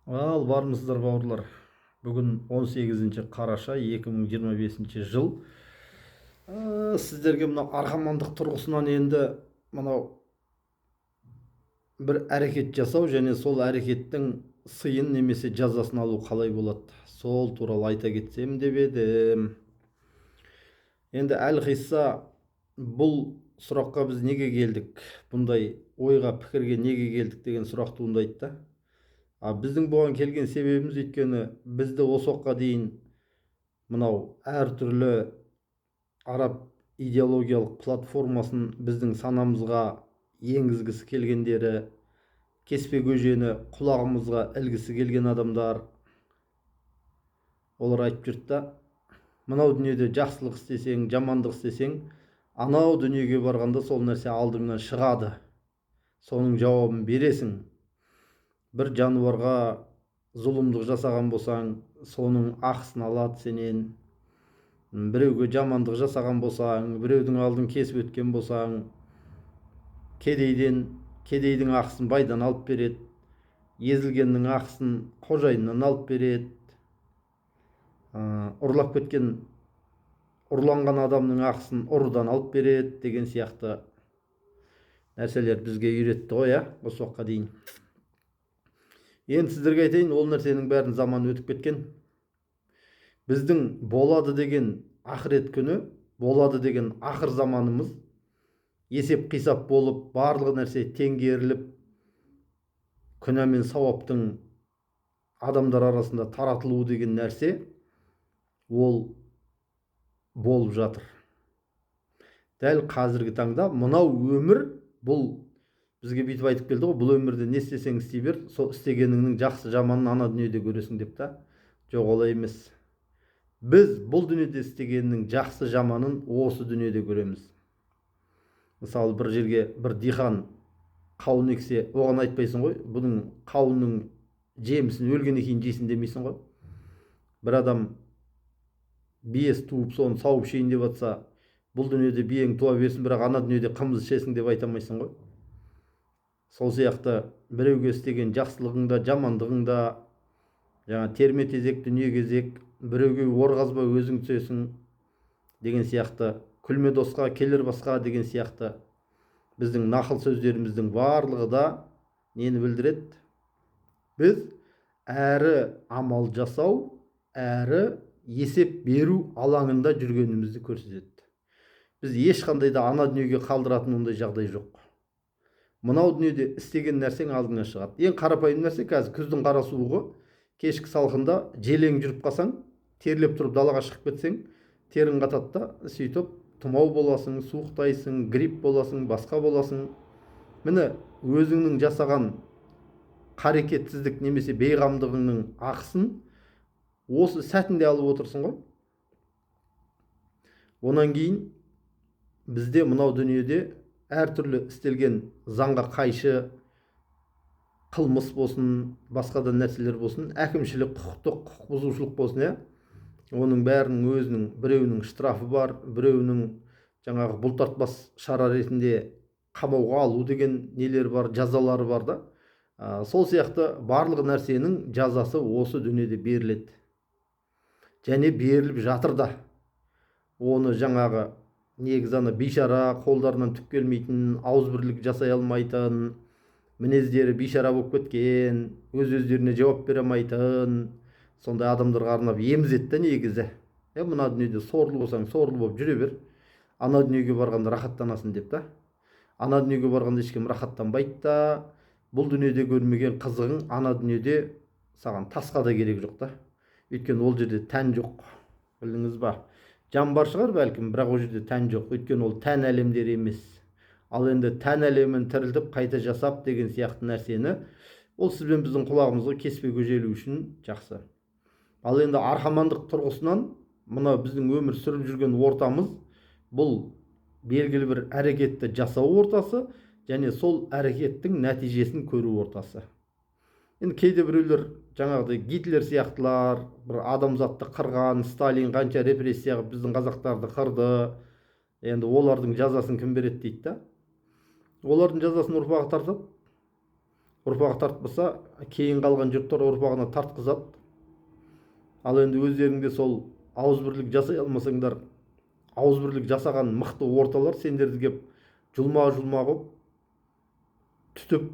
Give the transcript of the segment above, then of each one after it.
Ал бармысыздар, бауырлар? Бүгін 18 қараша 2025 жыл. Сіздерге мынау арғамандық тұрғысынан енді мынау бір әрекет жасау және сол әрекеттің сыйын немесе жазасын алу қалай болады, сол туралы айта кетсем деп едім. Енді әлқисса, бұл сұраққа біз неге келдік, бұндай ойға, пікірге неге келдік деген сұрақ туындайды да. А біздің бұған келген себебіміз, өйткені бізді осы уақытқа дейін мынау әртүрлі араб идеологиялық платформасын біздің санамызға енгізгісі келгендері, кеспе көжені құлағымызға ілгісі келген адамдар, олар айтып жүрді да: мынау дүниеде жақсылық істесең, жамандық істесең, анау дүниеге барғанда сол нәрсе алдыңнан шығады, соның жауабын бересің. Бір жануарға зұлымдық жасаған болсаң, соның ақысын алады сенен. Біреуге жамандық жасаған болсаң, біреудің алдын кесіп өткен болсаң, кедейден, кедейдің ақысын байдан алып береді, езілгеннің ақысын қожайыннан алып береді, ұрлап кеткен, ұрланған адамның ақысын ұрыдан алып береді деген сияқты нәрселер бізге үйретті ғой, иә, осы уақытқа дейін. Енді сіздерге айтайын, ол нәрсенің бәрін заман өтіп кеткен. Біздің болады деген ақырет күні, болады деген ақыр заманымыз, есеп қисап болып, барлық нәрсе теңгеріліп, күнә мен сауаптың адамдар арасында таратылуы деген нәрсе, ол болып жатыр дәл қазіргі таңда. Мынау өмір, бұл бізге бүйтіп айтып келді ғой: бұл өмірде не істесең, істей бер, сол істегеніңнің жақсы жаманын ана дүниеде көресің деп та. Жоқ, олай емес. Біз бұл дүниеде істегеннің жақсы жаманын осы дүниеде көреміз. Мысалы, бір жерге бір дихан қауын ексе, оған айтпайсың ғой, бұның қауынның жемісін өлгеннен кейін жейсің демейсің ғой. Бір адам биесі туып, соны сауып ішейін деп жатса, бұл дүниеде биең туа берсін, бірақ ана дүниеде қымыз ішесің деп айта алмайсың ғой. Сол сияқты біреуге істеген жақсылығың да, жамандығың да, жаңа терме тезек, дүние кезек, біреуге ор қазба, өзің түсесің деген сияқты, күлме досқа, келер басқа деген сияқты біздің нақыл сөздеріміздің барлығы да нені білдіреді? Біз әрі амал жасау, әрі есеп беру алаңында жүргенімізді көрсетеді. Біз ешқандай да ана дүниеге қалдыратын ондай жағдай жоқ. Мынау дүниеде істеген нәрсең алдыңнан шығады. Ең қарапайым нәрсе, қазір күздің қара суығы, кешкі салқында желең жүріп қалсаң, терлеп тұрып далаға шығып кетсең, терің қатады да, сөйтіп тұмау боласың, суықтайсың, грипп боласың, басқа боласың. Міне, өзіңнің жасаған қарекетсіздік немесе бейғамдығыңның ақысын осы сәтінде алып отырсың ғой. Онан кейін бізде мынау дүниеде әртүрлі істелген заңға қайшы қылмыс болсын, басқа да нәрселер болсын, әкімшілік, құқықтық құқық бұзушылық болсын, иә, оның бәрінің өзінің біреуінің штрафы бар, біреуінің жаңағы бұлтартпас шара ретінде қамауға алу деген нелер бар, жазалары бар да. Сол сияқты барлық нәрсенің жазасы осы дүниеде беріледі және беріліп жатыр да. Оны жаңағы негізі ана бейшара, қолдарынан түк келмейтін, ауызбірлік жасай алмайтын, мінездері бейшара болып кеткен, өз өздеріне жауап бере алмайтын сондай адамдарға арнап емізеді да негізі. Е, мына дүниеде сорлы болсаң, сорлы болып жүре бер, ана дүниеге барғанда рахаттанасың деп та. Ана дүниеге барғанда ешкім рахаттанбайды да. Бұл дүниеде көрмеген қызығың ана дүниеде саған тасқа да керек жоқ та. Өйткені ол жерде тән жоқ, білдіңіз ба? Жан бар шығар бәлкім, бірақ ол жерде тән жоқ, өйткені ол тән әлемдері емес. Ал енді тән әлемін тірілтіп, қайта жасап деген сияқты нәрсені, ол сіз бен біздің құлағымызға кеспе көже ілу үшін жақсы. Ал енді архамандық тұрғысынан мына біздің өмір сүріп жүрген ортамыз, бұл белгілі бір әрекетті жасау ортасы және сол әрекеттің нәтижесін көру ортасы. Енді кейде біреулер, жаңағыдай Гитлер сияқтылар, бір адамзатты қырған, Сталин қанша репрессия қылып біздің қазақтарды қырды, енді олардың жазасын кім береді дейді да. Олардың жазасын ұрпағы тартады. Ұрпағы тартпаса, кейін қалған жұрттар ұрпағына тартқызады. Ал енді өздерің де сол ауызбірлік жасай алмасаңдар, ауызбірлік жасаған мықты орталар сендерді кеп жұлма-жұлма қылып түтіп,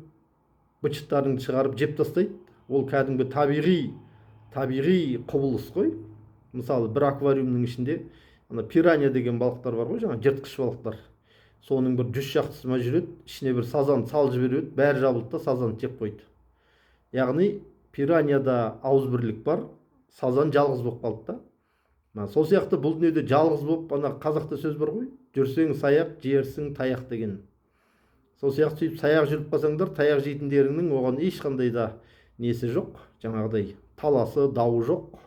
быт-шыттарыңды шығарып жеп тастайды. Ол кәдімгі табиғи құбылыс қой. Мысалы, бір аквариумның ішінде ана пиранья деген балықтар бар ғой, жаңа жыртқыш балықтар. Соның бір 100 шақтысы ма жүреді, ішіне бір сазан салып жіберіп еді, бәрі жабылды да сазанды жеп қойды. Яғни пираньяда ауызбірлік бар, сазан жалғыз болып қалды да. Мына сол сияқты бұл дүниеде жалғыз болып, ана қазақта сөз бар ғой, жүрсең саяқ, жерсің таяқ деген. Сол сияқты сөйтіп саяқ жүріп қалсаңдар, таяқ жейтіндеріңнің оған ешқандай да несі жоқ, жаңағыдай таласы, дауы жоқ.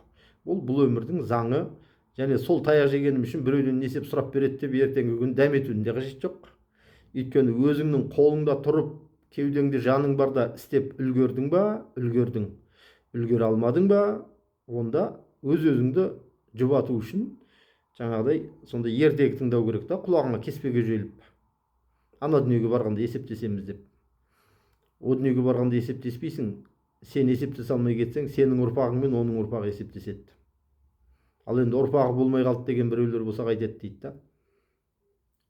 Ол бұл өмірдің заңы. Және сол таяқ жегенім үшін біреуден несеп сұрап береді деп ертеңгі күні дәметудің де қажеті жоқ. Өйткені өзіңнің қолыңда тұрып, кеудеңде жаның барда істеп үлгердің ба, үлгердің. Үлгере алмадың ба, онда өз-өзіңді жұбату үшін жаңағыдай сондай ертегі тыңдау керек та, құлағыңа кеспеге жүйеліп. Ана дүниеге барғанда есептесеміз деп. О дүниеге барғанда есептеспейсің, сен есептесе алмай кетсең, сенің ұрпағың мен оның ұрпағы есептеседі. Ал енді ұрпағы болмай қалды деген біреулер болса қайтеді дейді да.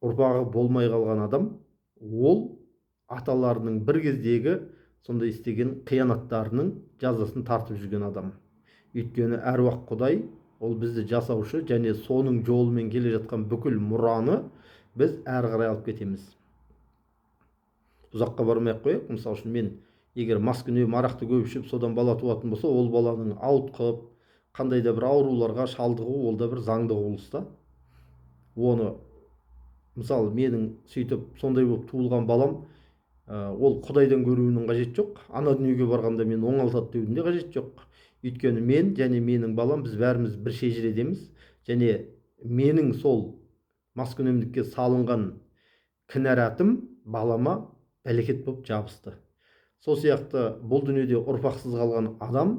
Ұрпағы болмай қалған адам ол аталарының бір кездегі сондай істеген қиянаттарының жазасын тартып жүрген адам. Өйткені әруақ Құдай ол бізді жасаушы және соның жолымен келе жатқан бүкіл мұраны біз әрі қарай алып кетеміз. Ұзаққа бармай ақ қояйық. Мысалы үшін, мен егер маскүнем арақты көп ішіп, содан бала туатын болса, ол баланың ауытқып, қандай да бір ауруларға шалдығу, ол да бір заңды құбылыс та. Оны мысалы менің сөйтіп сондай болып туылған балам, ол Құдайдан көруінің қажеті жоқ. Ана дүниеге барғанда мен оңалтады деудің де қажеті жоқ. Өйткені мен және менің балам, біз бәріміз бір шежіредеміз. Және менің сол маскүнемдікке салынған кінәратым балама бәлекет болып жабысты. Сол сияқты бұл дүниеде ұрпақсыз қалған адам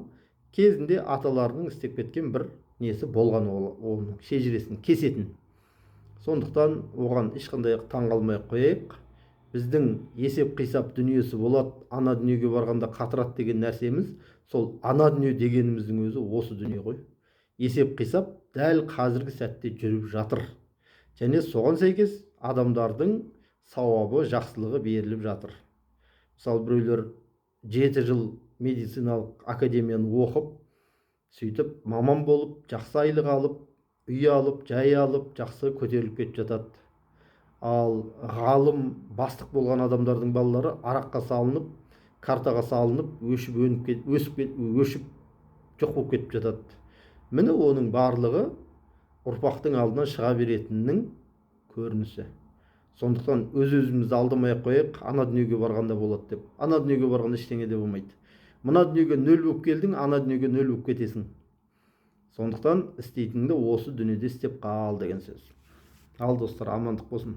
кезінде аталарының істеп кеткен бір несі болған, ол оның шежіресін кесетін. Сондықтан оған ешқандай таң қалмай ақ қояйық. Біздің есеп қисап дүниесі болады, ана дүниеге барғанда қатырады деген нәрсеміз, сол ана дүние дегеніміздің өзі осы дүние ғой. Есеп қисап дәл қазіргі сәтте жүріп жатыр. Және соған сәйкес адамдардың сауабы, жақсылығы беріліп жатыр. Мысалы, біреулер 7 жыл медициналық академияны оқып, сөйтіп маман болып, жақсы айлық алып, үй алып, жай алып, жақсы көтеріліп кетіп жатады. Ал ғалым, бастық болған адамдардың балалары араққа салынып, картаға салынып, өшіп, өніп кет, өсіп кет, өшіп, жоқ болып кетіп жатады. Міне оның барлығы ұрпақтың алдынан шыға беретінінің көрінісі. Сондықтан өз-өзімізді алдамай ақ қояйық, ана дүниеге барғанда болады деп. Ана дүниеге барғанда ештеңе де болмайды. Мына дүниеге нөл болып келдің, ана дүниеге нөл болып кетесің. Сондықтан істейтініңді осы дүниеде істеп қал деген сөз. Ал достар, амандық болсын.